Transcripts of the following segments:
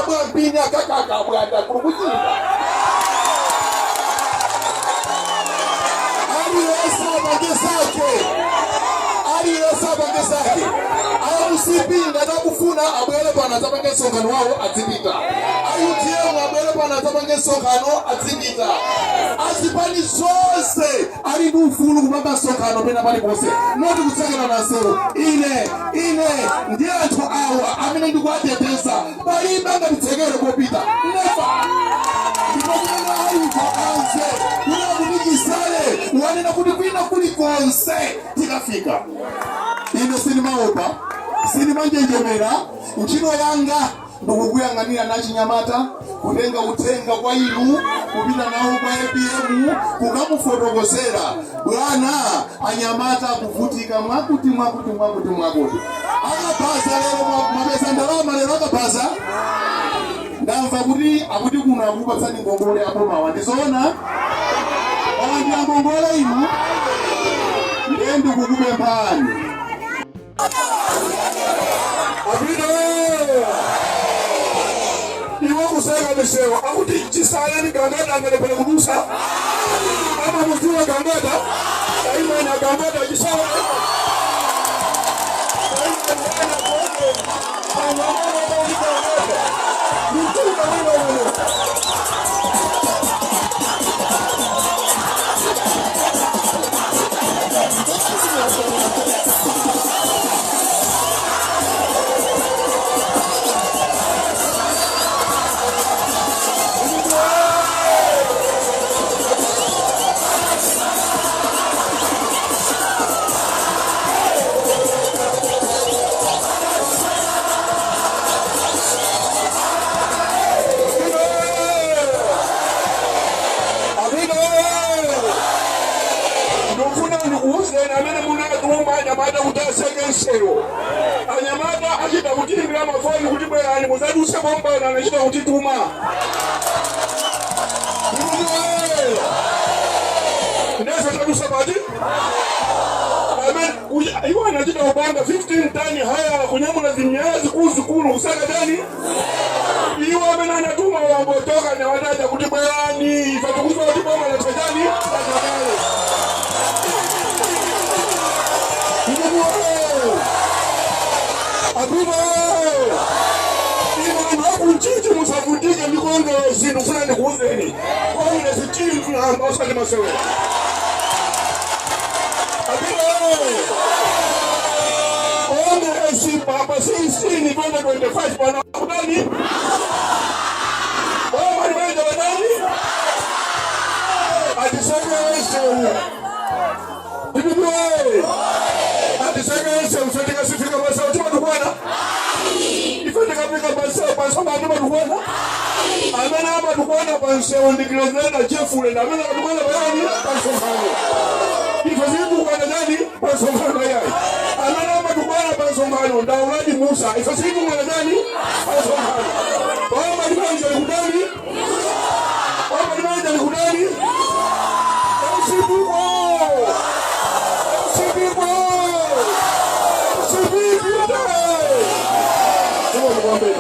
Abwampini akakaka abwata kulukuchita. Aliyense apange zake, aliyense apange zake. A MCP ngati akufuna abwere pano adzapange msonkhano wawo, adzipita. A UTM abwere pano adzapange msonkhano, adzipita. Azipani zonse ali ndi ufulu kupanga msonkhano pena paliponse, not kutsekera nsewu. Ine ndi anthu awa amene ndikuwateteza, palibe angatitsekere popita, never. Ndipo kumene aliko anze kunena kuti Chisale wanena kuti kwina kulikonse tikafika. Ine sindimaopa, sindimanjenjemera. Ntchito yanga ndikukuyang'anira nachinyamata, kutenga uthenga kwa inu, kupita nawo kwa APM, kukamufotokozera, "Bwana, anyamata akuvutika mwakuti, mwakuti, mwakuti, mwakuti." Akabaza lero mwapeza ndalama lero akabaza. Ndamva kuti akuti kuno akupatsani ngongole abomawa, ndizoona? Mwalandira ngongole inu? Ndiye ndikukupemphani. Apita iwe kuseka misewu, akuti Chisale ni Gangata angalepere kudusa? Amamudziwa Gangata? Taimana Gangata, Chisale. Taimana Gangata, mtunda wewe wewe. Apita. Ndikufuna ndikuwuzeni amene munatuma anyamata kuti aseke msewu. Anyamata achita kutiimbira mafoni kuti, "Bwerani muzaduse pompano." Anachita kutituma. Ndese tadusa pati amene iwo anachita kupanga 15 tani haya kunyamula zimnyaya zikulu zikulu kusaka tani. Iwo amene anatuma wangotoka anyamata kuti, "Bwerani, ife tikuziwa kuti boma latachani lachakale." Apita ino, anthu akunchichi musavutike ndi kuongera zinthu. Funa ndikuuzeni, kwaine zitinthu namba osati masewera. Apita ongera papa 16 2025 pana kutani boma limeja batani atisekesewu DPP atisekesewu. Ife tikasifika masawu timatukwana? Ife tikafika pasewu pasewu timatukwana? Amene amatukwana pansewu ndi Grezelder Jeffrey, ndi amene amatukwana payani pansonkhano. Ife sititukwana chani pansonkhano yayi. Amene amatukwana pansonkhano ndi Auladi Musa. Ife sititukwana chani pansonkhano. Boma limanja likutani? Boma limanja likutani? MCP go! MCP go! MCP pita! Tuko nikwambie.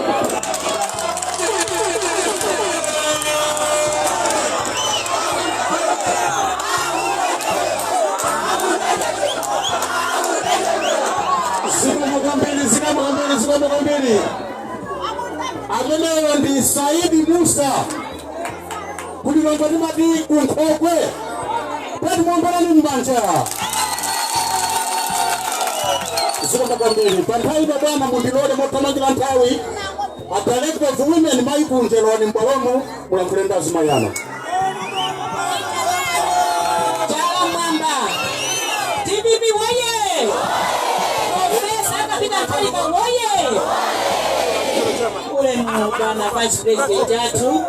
Zikomo kwambiri, zikomo kwambiri, zikomo kwambiri. Ameneyo ndi Saidi Musa, kulilongo timati kunkhokwe peti. Muombereni m'manja. Zikomo kwambiri. Pa nthawi ino, bwana, mundilole mothamangira nthawi, a Director of Women, mayi Kunjeloni, m'bwalomu mulankhule ndi azimayi ano. Chala mwamba. DPP woye! Professor Peter Mutharika woye! Ulemu bwana Vice President athu,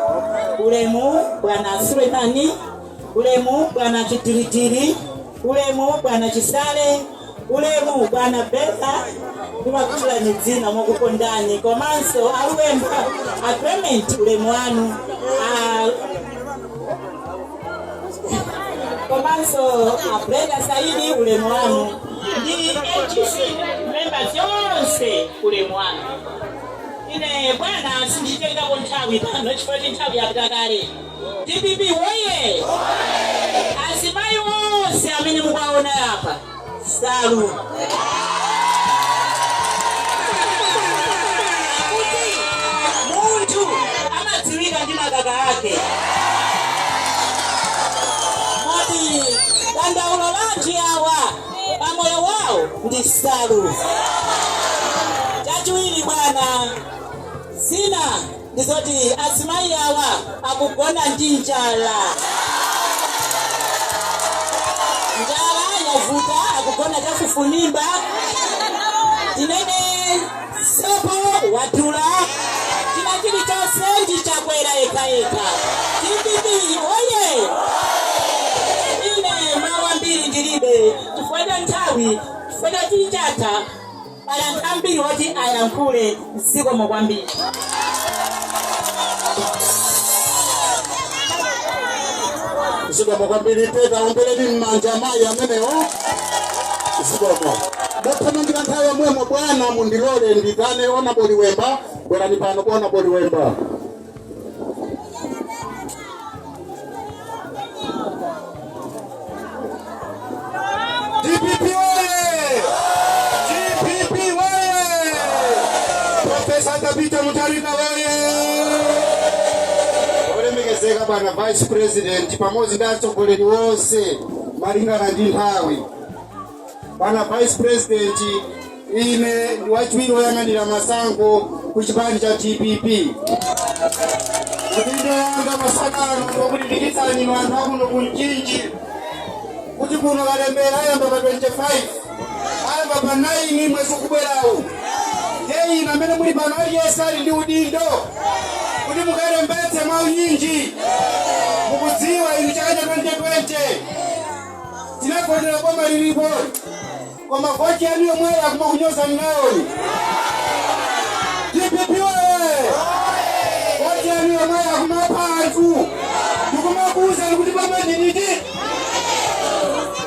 ulemu bwana Sulemani, ulemu bwana Chitiritiri, ulemu bwana Chisale, ulemu bwana Betha, ndimakutchulani dzina mokukondani, komanso aluwemba a Clement, ulemu wanu, komanso a Brenda Saidi, ulemu wanu, ndi HC members yonse, ulemu wanu. Ine bwana sinditengapo nthawi pano chifukwa kuti nthawi yapita kale. DPP woye! Azimayi onse amene mukuwaona apa salu akuti munthu amadziwika ndi makaka ake. Moti dandaulo la anthu awa pamoyo wawo ndi salu. Chachiwiri bwana, zina ndizoti azimayi awa akugona ndi njala. Njala yavuta, akugona chafufumimba. Tinene sopo wadula, china chilichonse ndi Chakwera yekha yekha. DPP oye! Ine mawu ambiri ndilibe chifukwa cha nthawi, chifukwa cha chichatha pali anthu ambiri oti ayankhule. Zikomo kwambiri. Zikomo kwambiri. Teta ombereni m'manja mayi amenewo. Zikomo. Mothamangira nthawi yomwemo bwana, mundilole nditane Honourable Wemba. Bwerani pano, Honourable Wemba. DPP oye! DPP oye! Profesa Peter Mutharika oye! Olemekezeka bwana Vice President pamodzi ndi atsogoleri onse, malingana ndi nthawi, bwana Vice President, ine ndi wachiwiri woyang'anira masankho ku chipani cha DPP. Udindo yanga masana ano ndikulimbikitsani inu anthu akuno ku Mchinji kuti kuno kalembera ayamba pa 25, ayamba pa 9 mwezi ukubwerawu. Ndiye inu amene muli pano, aliyense ali ndi udindo kuti mukalembetse mwaunyinji. Mukudziwa inu, chaka cha 2020 tinavotera boma lilipo, koma voti yanu yomweyo akumakunyozani nawoni. DPP oye! Voti yanu yomweyo akumapha anthu ndikumakuwuzani kuti boma ndiliti.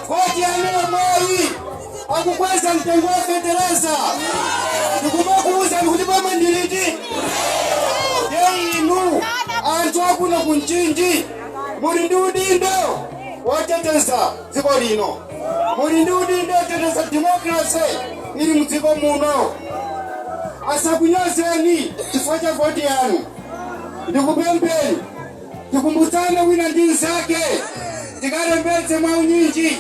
Voti yanu yomweyi akukweza mtengo wa fetereza ndikumakuwuzani kuti boma ndiliti. Ye inu anthu akuno ku Mchinji muli ndi udindo woteteza dziko lino, muli ndi udindo woteteza democracy ili mdziko muno. Asakunyozeni chifukwa cha voti yanu. Ndikupempheni, tikumbutsane wina ndi mnzake, tikalembetse mwaunyinji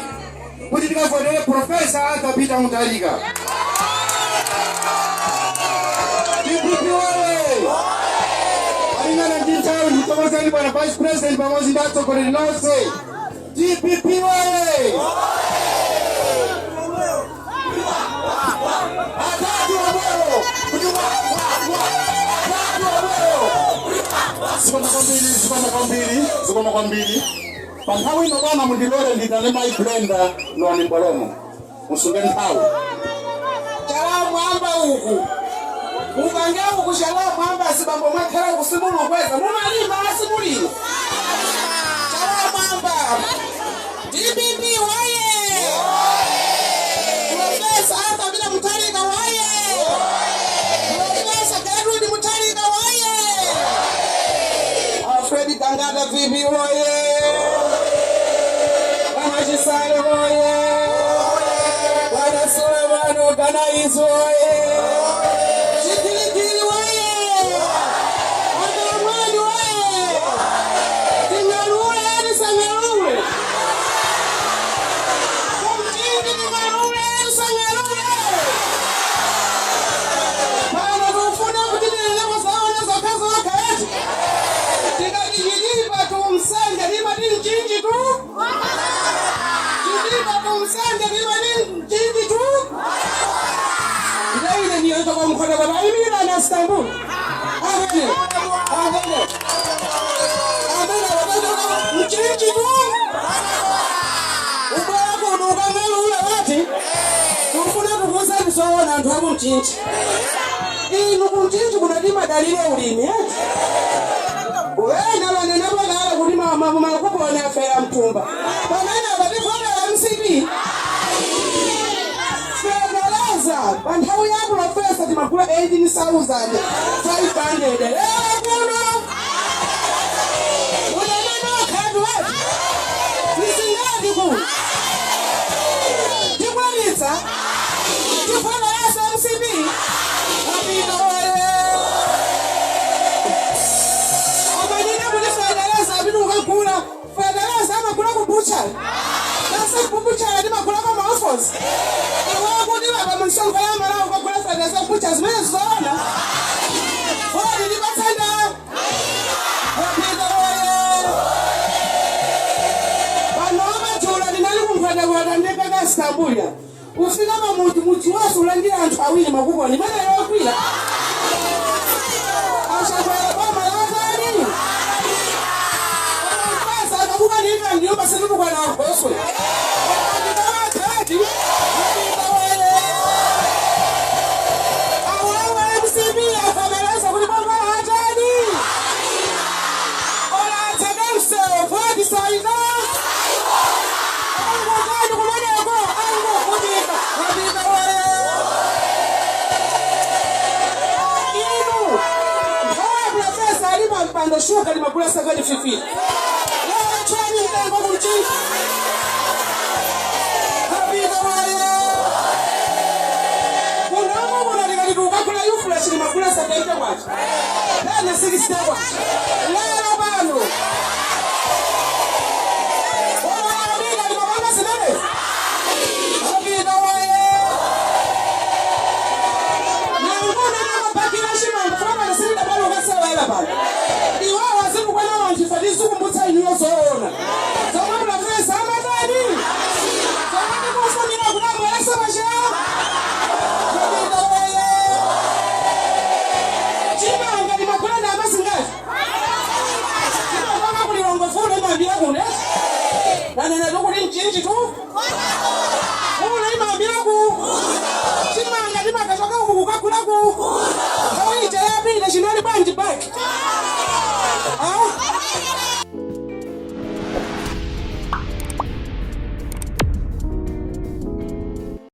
kuti tikavotere Profesa Arthur Peter Mutharika. DPP oye! Malingana ndi nthawi, ndikuthokozeni bwana Vice President pamodzi ndi atsogoleri nonse. DPP oye! Atatu omwewo kuti wa wa wa, atatu omwewo. Zikomo kwambiri, zikomo kwambiri, zikomo kwambiri. Pa nthawi ino bwana, mundilole nditane mayi Brenda Lwani Mbwalomo. Musunge nthawi. Chala mwamba uku, mupange uku, chala mwamba. Asibambo mwakhala uku, simulukweza, mumalima asimulima. Chala mwamba. DPP waye! Profesa Arthur Peter Mutharika waye! Profesa Gertrude Mutharika waye! Alfred Gangata VP waye! Bwana Chisale waye! Bwana Suleiman Ganaizu waye! Chigiligili waye! Akamwani waye! Ting'alule, tisang'alule? Kumchinji ting'alule, tisang'alule? Pano tikufuna kuti tinenepo zaona zokha zokha eti. Tikati Chitipa tumsenge, timati Mchinji tu. Chitipa tumsenge, timati Mchinji tu. Ndeine niyo toka mkhoto kwa imirira na Istanbul. Amene amene amene wapatoka Mchinji tu, ubwera kuno ukang'alula wati tikufuna kukuuzani zoona anthu aku Mchinji. Inu, kumchinji kuno timadalira ulimi eti. Wena vanena pakala kuti makuponi afera mtumba pamene apa tivotera MCP feteleza. Pa nthawi ya Pulofesa timagula 18,500. Lero kuno uneneno khatu wetu tisingati kuno tikwanitsa tivomereza MCP. Apita oye! Amanene kuti feteleza apita ukagula feteleza, amagula ku butchery nase ku butchery timagulako maofosi iwo kuti baba msonkho ya Malawi ukagula feteleza ku butchery, zimene zoona voti ndipatsenda. Apita oye! Pano amajula linali kunkhwatakwata ndikaka Istanbul ufika pamuti mudzi wonse ulandira anthu awiri makuponi imene yokwira achakwera boma latani pesa akakukanika nyumba sitikukwana agoswe andikawakhadi. Apita oye! Awawa MCP avomereza kuti boma latani ola atseke voti saina angokani kumeneko angokutika. Apita oye! Inu nthawi ya Pulofesa ali pa mpando shuga limagula 750, lero tcheni mtengo kumchinji. Apita oye! Kunomo kuno tikati tukagula ufresh limagula 70 kwacha pene 60 kwacha lero.